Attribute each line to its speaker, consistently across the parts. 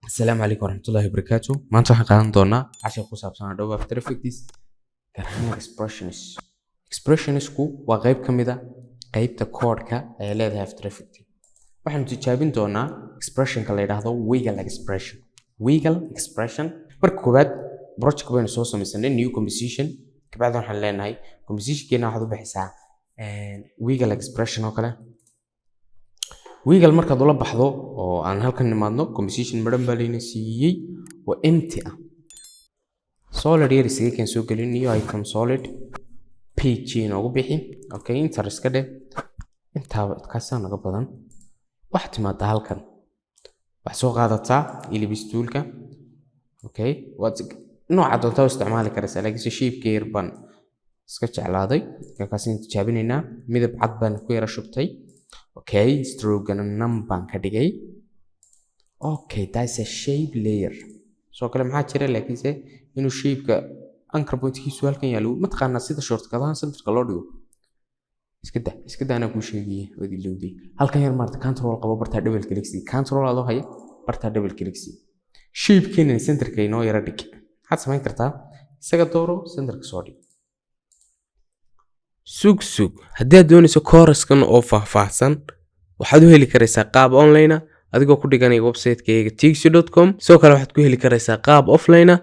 Speaker 1: Asalaamu calaykum waraxmatullaahi wabarakaatu. Maanta waxaan qaadan doonaa cashar ku saabsan Adobe After Effects, gaar ahaan expressions. Expressionsku waa qayb ka mid a qaybta koodhka ay leedahay After Effects. Waxaanu tijaabin doonaa expressionka la yidhaahdo wiggle expression. Wiggle expression. Marka koowaad project baynu soo samaysanay, new composition. Kabacdi waxaan leenahay compositionkeena waxaad u bixisaa wiggle expression oo kale. Wiggle markaad ula baxdo oo aan halkan nimaadno, composition madhan baa layna siiyey oo empty ah. Solid yar isaga kan soo gelin, new item solid page inoogu bixi. Okay, enter iska dheh. Intaaba kaasaa naga badan. Waxaad timaadaa halkan, waxaad soo qaadataa ellipse toolka. Okay, waad nooca doontaa u isticmaali karaysaa, laakiinse shape yar baan iska jeclaaday. Kaasaan tijaabinaynaa. Midab cad baan ku yara shubtay. Okay, strokegana none baan ka dhigay. Okay, that's a shape layer. Soo kale maxaa jira? Laakiinse inuu shapeka anchor pointkiisu halkan yaalo, mataqaanaa sida shortcutahan centerka loo dhigo? Iska dah, iska dah, anaa kuu sheegaya, waad ilowday. Halkan yar maarta, control qabo, bartaa double click sii. Control adoo haya, bartaa double click sii. Shapekeena centerka inoo yara dhig. Maxaad samayn kartaa? Isaga dooro, centerka soo dhig. Sug sug, haddii aad doonayso kooraskan oo faahfaahsan, waxaad u heli karaysaa qaab online ah adigoo ku dhiganaya website-kayga tixi.com. Sidoo kale waxaad ku heli karaysaa qaab offline ah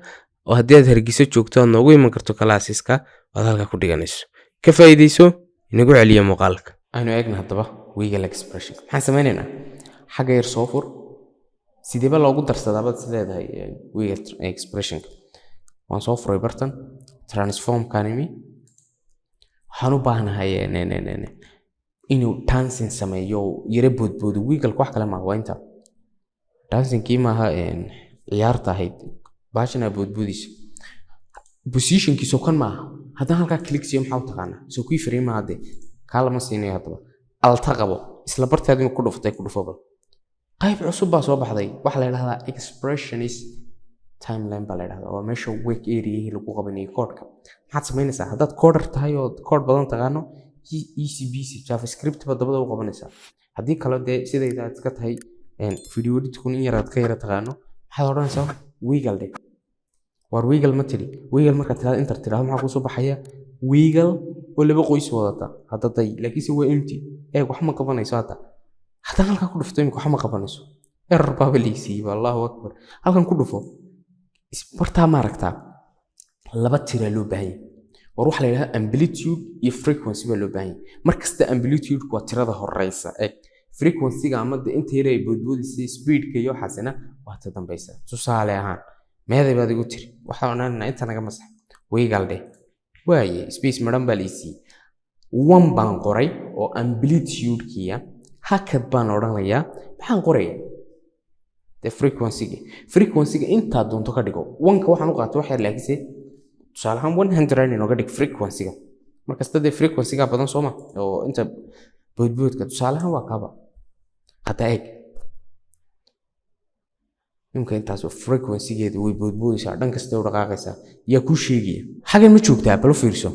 Speaker 1: oo haddii aad Hargeysa joogto aad noogu iman karto classeska, aad halkaa ku dhiganayso. Ka faa'iidayso. Inagu celiya muuqaalka. Aynu eegna haddaba wiggle expression. Maxaan sameynaynaa? Xagga yar soo fur. Sideeba loogu darsadaa baad is leedahay wiggle expressionka? Waan soo furay bartan transformkan imi. Waxaan u baahnahay inuu dancing sameeyo, yara boodboodo. Wiggle wax kale maaha, waa inta dancingkii maaha, ciyaarta ahayd baashan aa boodboodaysa. Positionkiisu kan maaha. Haddaan halkaa click siiyo, maxaa u taqaanaa? Soo kii frame maaha dee? Kaa lama siinayo. Haddaba alta qabo, isla barteed inuu ku dhuftay, ku dhufo. Bal qayb cusub baa soo baxday. Waxaa la yidhahdaa expressions timeline baa la yidhahdaa. Waa meesha work areahii lagu qabanayay koodhka. Maxaad samaynaysaa haddaad coder tahay oo koodh badan taqaano? Ecbc JavaScript ba dabada u qabanaysaa. Haddii kale dee sidayda aad iska tahay, video editkun in yaraad ka yara taqaano, maxaad odhanaysaa? Wiggle dhe. Waar wiggle ma tidhi? Wiggle markaad tirahdo, enter tirahdo, maxaa kusoo baxaya? Wiggle oo laba qoys wadata hadda day, laakiinse waa empty. Eeg, wax ma qabanayso hadda. Haddaan halkaa ku dhufto imika, wax ma qabanayso. Error baaba laysiiyey. Allahu akbar. Halkan ku dhufo, bartaa ma aragtaa? Laba tiraa loo baahan yahay. War waxaa la yidhahdaa amplitude iyo frequency baa loo baahan yahay. Mar kasta amplitude waa tirada horeysa. Eeg, frequency-ga ama de inta yar ay boodboodaysa, speedka iyo waxaasina waa ta dambaysa. Tusaale ahaan, meeday baad igu tiri? Waxaan odhanaynaa inta naga masax. Wiggle dheh. Waaye, space maran baa laysiiyey. One baan qoray oo amplitude-kiya. Hakad baan odhanayaa. Maxaan qorayaa dee? Frequency-ga. Frequency-ga intaad doonto ka dhigo. Wanka waxaan u qaatay wax yar, laakiinse tusaale ahaan 100 inooga dhig frequency-ga. Markasta dee frequency-ga badan sooma oo inta boodboodka? Tusaale ahaan waa kaaba. Hadda eeg imka, intaas frequency-geedu way boodboodaysaa, dhan kasta u dhaqaaqaysaa. Yaa kuu sheegaya? Xagan ma joogtaa? Bal u fiirso.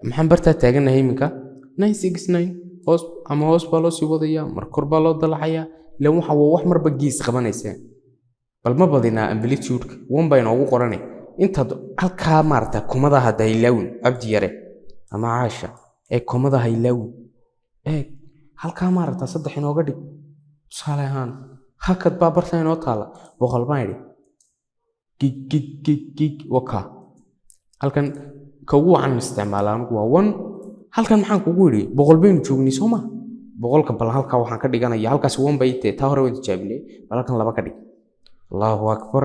Speaker 1: Maxaan bartaa taaganahay iminka? 969. Hoos ama hoos baa loo sii wadayaa, mar kor baa loo dalacayaa. Ilan waxa waa wax marba gees qabanaysa. Bal ma badinaa amplitude-ka? One baa inoogu qoranay. Intaad halkaa maarata komada hadda ilaawin, Cabdi Yare ama Caasha ee komada ha ilaawin. Eeg halkaa, maarata saddex inooga dhig tusaale ahaan. Hakad baa barta inoo taala. 100 baan idhi. Gig gig gig gig, waka. Halkan ka ugu wacan isticmaala anigu waa one. Halkan maxaan kugu idhi? 100 baynu joognay, soo ma? 100-ka bal halkaa waxaan ka dhiganaya, halkaas one bay tee. Taa hore waan tijaabinay. Bal halkan laba ka dhig. Allahu akbar.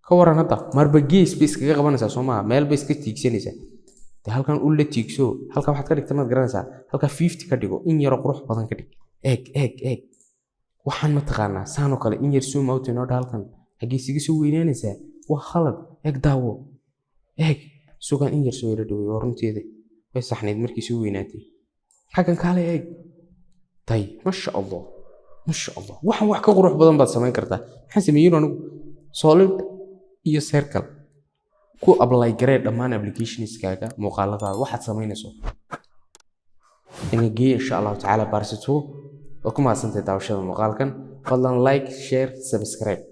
Speaker 1: Ka waran hadda? Marba gees bay iskaga qabanaysaa, soo maha? Meel bay iska tiigsanaysaa. Dee halkan u la tiigso. Halkan waxaad ka dhigta maad garanaysaa? Halkaa 50 ka dhigo. In yaroo qurux badan ka dhig. Eeg, eeg, eeg. Waxaan ma taqaanaa saanoo kale? In yar zoom out inoo dha. Halkan xaggee isaga soo weynaanaysaa? Waa khalad. Eeg, daawo, eeg. Sugan, in yar soo yaro dhawey. Waa runteeda, way saxnayd markii soo weynaatay. Xaggan kaale eeg day. Masha Allah, masha Allah. Waxan wax ka qurux badan baad samayn kartaa. Maxaan sameeyin anigu? Solid iyo circle ku apply garee dhammaan applicationskaaga, muuqaaladaada, waxaad samaynayso. Ina geey insha Allahu tacaala baarsato. Waa ku mahadsantahay daawashada muuqaalkan. Fadlan like, share, subscribe.